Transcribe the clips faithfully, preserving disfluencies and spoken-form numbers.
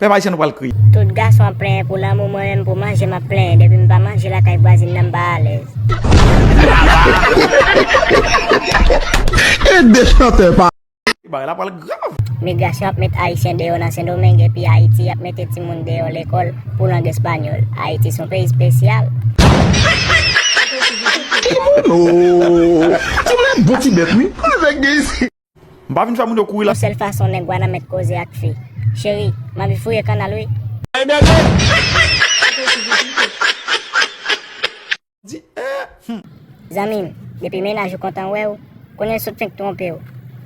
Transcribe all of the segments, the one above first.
Pèp ayisyen, nou pral kriye. Tout gason ap plenyen pou lanmou, mwen menm pou manje m ap plenyen. Depi m pa manje lakay vwazin nan, m pa alèz. E de chantè pa. Bagay la pral grav. Migrasyon ap met ayisyen deyò nan Sendomeng, epi Ayiti ap mete timoun deyò lekòl pou lang espanyòl. Ayiti se yon peyi espesyal. Timoun, oh, timoun, bon ti bèt, wi. Nèg gen isi. M pa vin fè moun yo kouri la. Yon sèl fason nèg Wanament koze ak fi. Cheri, m anvi fouye kannal wi. Di, eh, hmm. Zanmi m, depi mennaj ou kontan wè w, konnen l sot fenk twonpe w.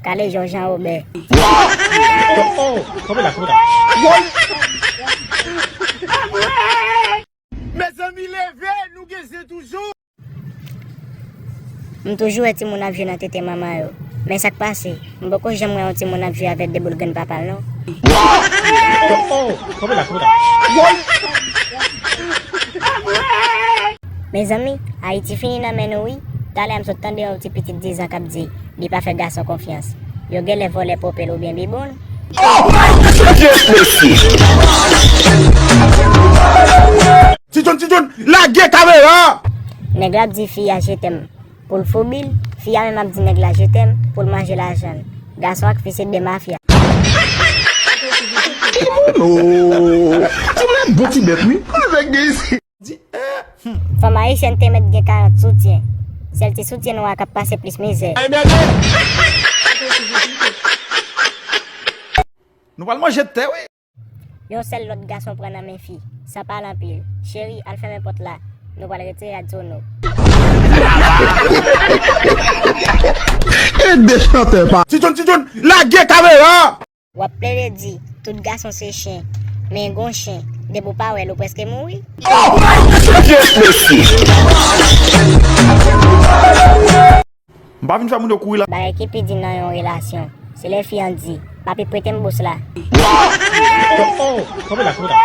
Kale jan w Jan Wobè. Oh, oh, kanpe la, kanpe la. Mezanmi, leve, nou gen zen toujou. M toujou wè timoun ap jwe nan tete manman yo. Men sa k pase, m poko janm wè yon timoun ap jwe avèk de boul grenn papa l non. Oh, oh, kanpe la, kanpe la. Mezanmi, Ayiti fini nan men nou wi. Talè a m sot tande yon ti pitit dizan k ap di li pa fè gason konfyans. Yo genlè vòlè popèl oubyen biboun. Oh! Yes, mesye. Ti John, Ti John, lage kamera! Nèg la ap di fi a je t'aime pou l foubi l, fi a menm ap di nèg la je t'aime pou l manje lajan l. Gason ak fi se de mafya. Oh! Ti moun bon ti bèt wi. Nèg gen isi. Di, eh, hmm. Fanm ayisyèn te mèt gen karant soutyen. Sèl ti soutyen nwa k ap pase plis mizè. Nou pral manje tè wi. Yon sèl lòt gason pran nan men fi, san pale anpil. Cheri, al fèmen pòt la. Nou pral retire rad sou nou. E de chantè pa. Ti John, Ti John, lage kamera! W ap plede di, tout gason se chen. Men gon chen, depi w pa wè l, ou prèske mouri. Oh! Yes, mesye. M pa vin fè moun yo kouri la. Bagay ki pi di nan yon relasyon, se lè fi an di, papi, prete m bous la. Oh, oh, kanpe la, kanpe la.